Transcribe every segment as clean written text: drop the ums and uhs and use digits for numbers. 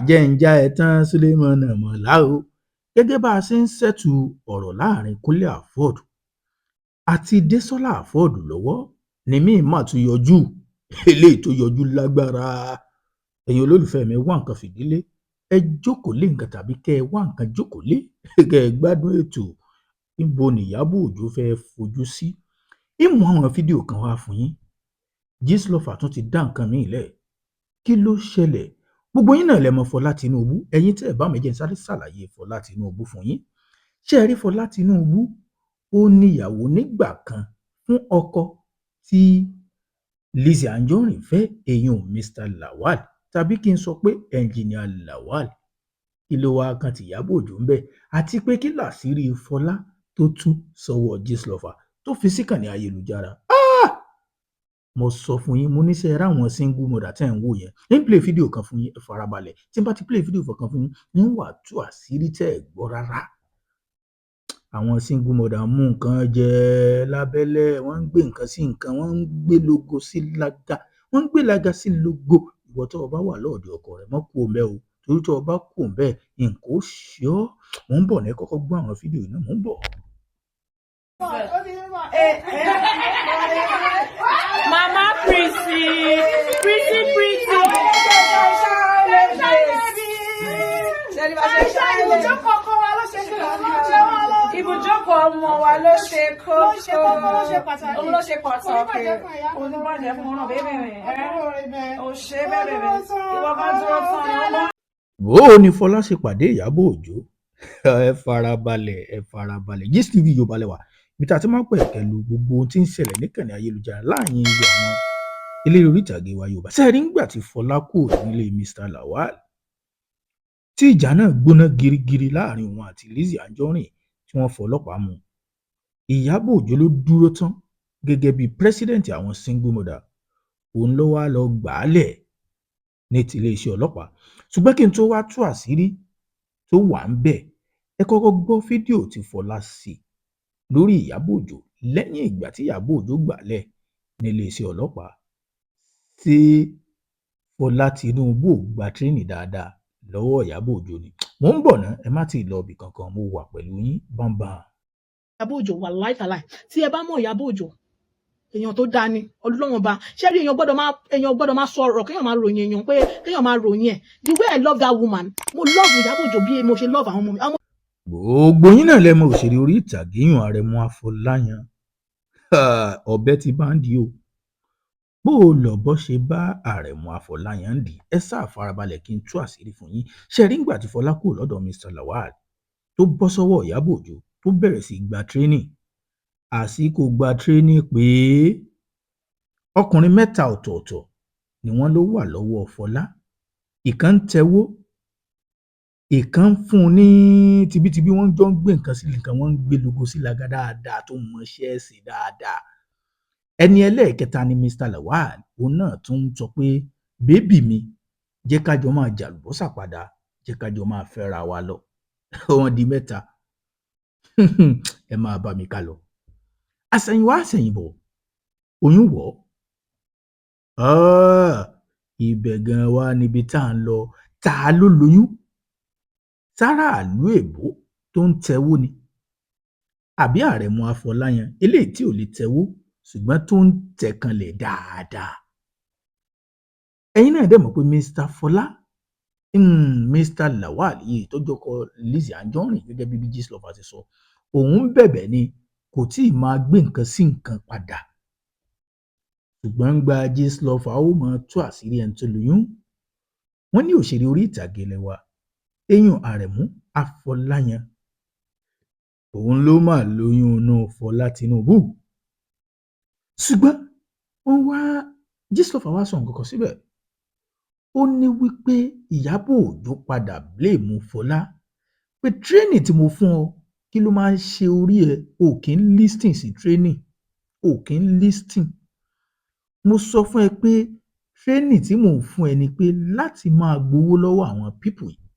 Jẹ́ ń já ẹ tán, Sulemana Mọ̀lá o. Gẹ́gẹ́ bá a ṣe ń ṣètò ọ̀rọ̀ láàrin Kúnlé Afod àti Desola Afod lọ́wọ́ ni mí mà tún yọjú. Eléyìí tó yọjú lágbára. Ẹ̀yin olólùfẹ́ mi, wá nǹkan fìdílé, ẹ jókòó lé nǹkan tàbí kẹ́ ẹ wá nǹkan jókòó lé, kẹ́ ẹ gbádùn ètò. Níbo ni Ìyábọ̀ Òjó fẹ́ẹ́ fojú sí? Ìmú àwọn fídíò kan wá fún yín. Gistlover tún ti dá nǹkan míì lẹ̀. Kí ló ṣẹlẹ̀? Gbogbo yín náà lẹ mọ̀ Fọlá Tinubu. Ẹ̀yin tẹ́ ẹ bá mi jẹ́ n sáré ṣàlàyé Fọlá Tinubu fún yín. Ṣé ẹ rí Fọlá Tinubu? Ó níyàwó nígbà kan fún ọkọ tí Lizzy Anjorin fẹ́, èyún Mr Lawal, tàbí kí n sọ pé Engineer Lawal. Kí ló wáá kan tìyàbọ̀ Òjó ńbẹ̀, àti pé kí làṣírí Fọlá tó tú sọ́wọ́ Gistlover tó fi síkànnì ayélujára? Mo sọ fún yín, mo níṣẹ́ ráwọn single mother tẹ́ ń wò yẹn. Ń play fídíò kan fún yín, ẹ farabalẹ̀. Tí n bá ti play fídíò kan fún yín, ń wà tú àṣírí tẹ́ ẹ gbọ́ rárá. Àwọn single mother mú nǹkan jẹ lábẹ́lẹ̀, wọ́n ń gbé nǹkan sí nǹkan, wọ́n ń gbé logo sí lága, wọ́n ń gbé lága sí logo. Ìwọ tó o bá wà lọ́ọ̀dẹ̀ ọkọ rẹ, mọ́ kú òun bẹ́ẹ̀ o, torí tó o bá kú òun bẹ́ẹ̀, nǹkan ó ṣe ọ́. Mò ń bọ̀ ní kọ́kọ́ gbọ́ àwọn fídíò náà, mò ń bọ̀. Mama Prissy, Prissy Pretty. Ibùjókòó ọmọ wa ló ṣe kókó. Ló ṣe kókó, ló ṣe pàtàkì. Òun ló ṣe pàtàkì. Oníbàjẹ́ fún ìyá mi. Oníbàjẹ́ fún ọ̀nà bẹ́ẹ̀ bẹ́ẹ̀. Ò ṣe bẹ́ẹ̀ bẹ́ẹ̀. Ìwọ kan dúró tán ni wọ́n. Bó o ní Fọlá ṣe pàdé Ìyábọ̀ Òjó? Ẹ farabalẹ̀, ẹ farabalẹ̀. Gist TV Yorùbá lẹ́wà, ibi tá a ti máa ń pẹ̀kẹ́ lu gbogbo ohun tí ń ṣẹlẹ̀ níkànnì ayélujára láàyè iye àwọn eléré orí ìtàgé wa Yorùbá. Sẹ́ẹ̀rí ńgbà tí Fọlá kúrò nílé Mr Lawal, tí ìjà náà gbóná girigiri láàrin òun àti Lizzy Anjorin, tí wọ́n fọlọ́pàá mú, Ìyábọ̀ Òjó ló dúró tán gẹ́gẹ́ bíi president àwọn single mother. Òun ló wá lọ gbà á lẹ̀ ní ti iléeṣẹ́ ọlọ́pàá. Ṣùgbọ́n kí n tó wá tú àṣírí tó wà ń bẹ̀, ẹ kọ́kọ́ gbọ́ fídíò tí Fọlá ṣe lórí Ìyábọ̀ Òjó lẹ́yìn ìgbà tí Ìyábọ̀ Òjó gbà á lẹ̀ níléeṣẹ́ ọlọ́pàá. Ṣé Fọlá Tinubu ò gba training dáadáa lọ́wọ́ Ìyábọ̀ Òjó ni? Mò ń bọ̀ ná, ẹ má tí ì lọ ibì kankan, mo wà pẹ̀lú yín bámbàm. Ìyábọ̀ Òjó wà láìtàláì. Tí ẹ bá mọ̀ Ìyábọ̀ Òjó, èèyàn tó dáa ni. Ọlọ́run ọba ṣé rí, èèyàn gbọ́dọ̀ máa sọ ọ̀rọ̀, kéèyàn máa ròyìn èèyàn, pé kéèyàn máa ròyìn ẹ̀. The way I love that woman, mo love Ìyábọ̀ Òjó bí mo ṣe love àwọn ọmọ mi. Gbogbo yín náà lẹ mọ̀ òṣèré orí ìtàgé yùn Àrẹ̀mú Afọláyan. Ọbẹ ti bá ń di o. Bó o lọbọ ṣe bá Àrẹ̀mú Afọláyan ń dì, ẹ sáà farabalẹ̀ kí n tú àṣírí fún yín. Ṣe rí ńgbà tí Fọlá kúrò lọ́dọ̀ Mr Lawal, tó bọ́ sọ́wọ́ Ìyábọ̀ Òjó, tó bẹ̀rẹ̀ sí gba training, àsìkò gba training pé ọkùnrin mẹ́ta ọ̀tọ̀ọ̀tọ̀ ni wọ́n ló wà lọ́wọ́ Fọlá. Ìkan ń tẹwó, ìkan ń fún un ní tibítibí, wọ́n jọ ń gbé nǹkan sí nǹkan, wọ́n ń gbé logo sí laga dáadáa, tó mọṣẹ́ sí dáadáa. Ẹni ẹlẹ́ẹ̀kẹta ni Mr Lawal. Òun náà tún ń sọ pé, "Baby mi, jẹ́ ká jọ máa jàlùbọ́sà padà, jẹ́ ká jọ máa fẹ́ra wa lọ." Wọ́n di mẹ́ta. Ẹ máa bá mi ká lọ. Àsẹ̀yìnwá àsẹ̀yìnbọ̀, oyún wọ̀ ọ́. Ibẹ̀ gan wá níbi tá à ń lọ. Ta ló lóyún? Sáràlú èbó tó ń tẹwó ni, àbí Àrẹ̀mú Afọláyan eléyìí tí ò lè tẹwó ṣùgbọ́n tó ń tẹ̀kanlẹ̀ dáadáa? Ẹ̀yin náà dẹ̀ mọ̀ pé Mr Fọlá, Mr Lawal yìí tó jọkọ Lizzy Anjorin, gẹ́gẹ́ bí Gistlover ti sọ, òun ń bẹ̀bẹ̀ ni, kò tí ì máa gbé nǹkan sí nǹkan padà. Ṣùgbọ́n ń gba Gistlover ó máa tú àṣírí ẹni tó lóyún. Wọ́n ní òṣèré orí ìtàgé ilé wa eyín Àrẹ̀mú Afọláyan, òun ló mà lóyún inú Fọlá Tinubu. Ṣùgbọ́n wọ́n wá, Gistlover wá sọ nǹkan kan síbẹ̀. Ó ní wípé Ìyábọ̀ Òjó padà blame Fọlá pé, "Training tí mo fún ọ, kí ló máa ń ṣe orí ẹ? O kì í listen sí training, o kì í listen. Mo sọ fún ẹ pé training tí mò ń fún ẹ ni pé láti máa gbowó lọ́wọ́ àwọn people yìí,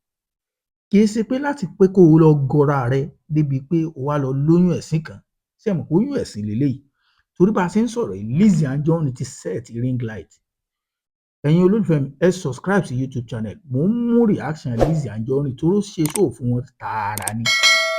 kì í ṣe pé láti pé kó o lọ gọra rẹ débi pé o wá lọ lóyún ẹ̀sín kan." Ṣé ẹ mọ̀ pé oyún ẹ̀sín leléyìí? Torí bá a ṣe ń sọ̀rọ̀ yìí, Lizzy Anjorin ti set ring light. Ẹ̀yin olólùfẹ́ mi, ẹ subscribe sí YouTube channel. Mò ń mú reaction Lizzy Anjorin tó ṣe show fún wọn tààrà ni.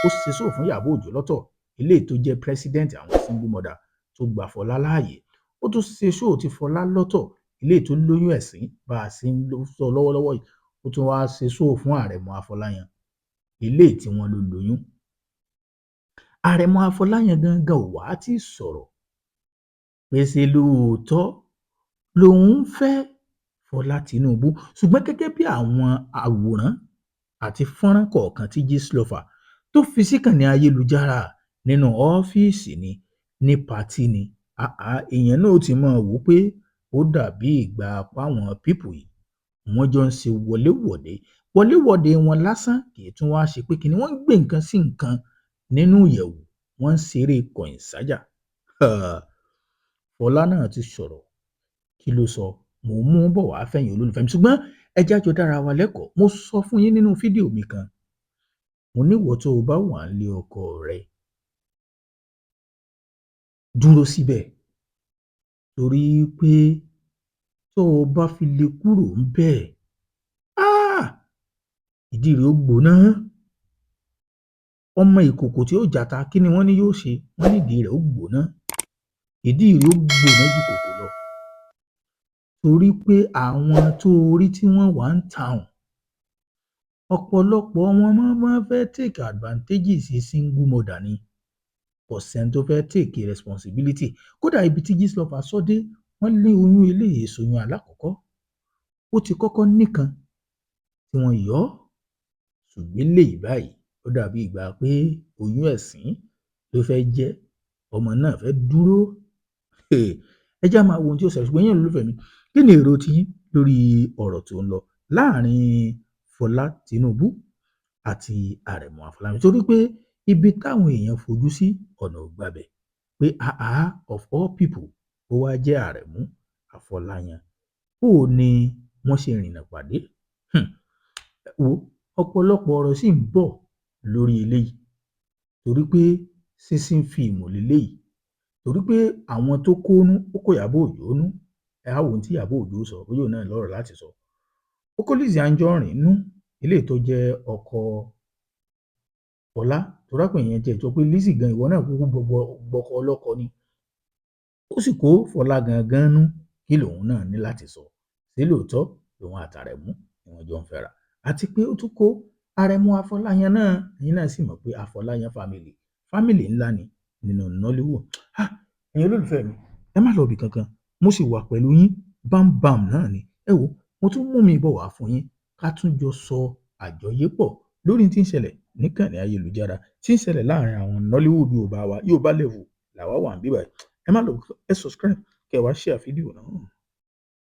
Ó ṣe show fún Ìyábọ̀ Òjó lọ́tọ̀, eléyìí tó jẹ́ president àwọn single mother tó gbà Fọlá láàyè. Ó tún ṣe show ti Fọlá lọ́tọ̀, eléyìí tó lóyún ẹ̀sín bá a ṣe ń sọ lọ́wọ́lọ́wọ́ yìí. Ó tún wáá ṣe show fún Àrẹ̀mú Afọláyan, eléyìí tí wọ́n ló lóyún. Àrẹ̀mú Afọláyan gangan ò wá tí ì sọ̀rọ̀ pé ṣé lóòótọ́ lòun ń fẹ́ Fọlá Tinubu, ṣùgbọ́n gẹ́gẹ́ bí àwọn àwòrán àti fọ́nrán kọ̀ọ̀kan tí Gistlover tó fi síkànnì ayélujára, nínú ọ́fíìsì ni, ní party ni, èèyàn náà ó ti máa wò ó pé ó dàbí ìgbà páwọn people yìí, wọ́n jọ ń ṣe wọléwọ̀de. Wọléwọ̀de wọn lásán kì í tún wáá ṣe pé kínní, wọ́n ń gbé nǹkan sí nǹkan nínú ìyẹ̀wù, wọ́n ń ṣeré kọ̀yìn sájà. Fọlá náà ti sọ̀rọ̀. Kí ló sọ? Mò ń mú bọ̀ wá fẹ̀yìn olólùfẹ́ mi, ṣùgbọ́n ẹ jẹ́ á jọ dára wa lẹ́kọ̀ọ́. Mo sọ fún yín nínú fídíò mi kan, mo níwọ̀ tó o bá wà nílé ọkọ rẹ, dúró síbẹ̀, torí pé tó o bá fi lè kúrò ńbẹ̀, ìdí rẹ̀ ó gbóná. Ọmọ ìkòkò tí ó jata, kí ni wọ́n ní yóò ṣe? Wọ́n ní ìdí rẹ̀ ó gbóná, ìdí rẹ̀ ó gbóná ju kòkò lọ, torí pé àwọn tó o rí tí wọ́n wà ń town, ọ̀pọ̀lọpọ̀ wọn máa ń fẹ́ take advantages sí single mother ni. Kò sẹ́ni tó fẹ́ take responsibility. Kódà ibi tí Gistlover sọ dé, wọ́n lé oyún eléyìí sóyún alákọ̀ọ́kọ́, ó ti kọ́kọ́ nìkan tí wọ́n yọ ọ́, ṣùgbọ́n eléyìí báyìí, ó dàbí ìgbà pé oyún ẹ̀sín ló fẹ́ jẹ́, ọmọ náà fẹ́ dúró. Ẹ jẹ́ á máa wo ohun tí ó ṣẹlẹ̀. Ṣùgbọ́n ẹ̀yin olólùfẹ́ mi, kí ni èrò tiyín lórí ọ̀rọ̀ tó ń lọ láàrin Fọlá Tinubu àti Àrẹ̀mú Àfọlábí? Torí pé ibi táwọn èèyàn fojú sí, ọ̀nà ò gbabẹ̀ pé àá, of all people, ó wá jẹ́ Àrẹ̀mú Àfọláyàn. Bó o ní wọ́n ṣe rìnnà pàdé wo, ọ̀pọ̀lọpọ̀ ọ̀rọ̀ sì ń bọ̀ lórí eléyìí, torí pé sínsín fíìmù leléyìí, torí pé àwọn tó kónú, ó kó Ìyábọ̀ Òjó nú. Ẹ á wo ohun tí Ìyábọ̀ Òjó sọ, bóyá òun náà lọ́rọ̀ láti sọ. Ó kó Lizzy Anjorin nú, eléyìí tó jẹ́ ọkọ Fọlá, torí àpò èèyàn tiẹ̀ sọ pé Lizzy gan, ìwọ náà kúkú gbọkọ ọlọ́kọ ni. Ó sì kó Fọlá gangan nú. Kí lòun náà ní láti sọ? Ṣé lóòótọ́ lòun àtàrẹ̀mú ni wọ́n jọ ń fẹ́ra? Àti pé ó tún kó Àrẹ̀mú Afọláyan náà. Ẹ̀yin náà sì mọ̀ pé Afọláyan family, family ńlá ni nínú Nollywood. Ah, ẹ̀yin olólùfẹ́ mi, ẹ má lọ ibì kankan, mo sì wà pẹ̀lú yín bámbàm náà ni. Ẹ wo, mo tún mú mi bọ̀ wá fún yín, ká tún jọ sọ àjọyépọ̀ lórí tí ń ṣẹlẹ̀ níkànnì ayélujára, tí ń ṣẹlẹ̀ láàrin àwọn Nollywood Yorùbá wa. Yorùbá level làwa wà ń bí báyìí. Ẹ má lọ, ẹ subscribe, kẹ́ ẹ wá share fídíò náà.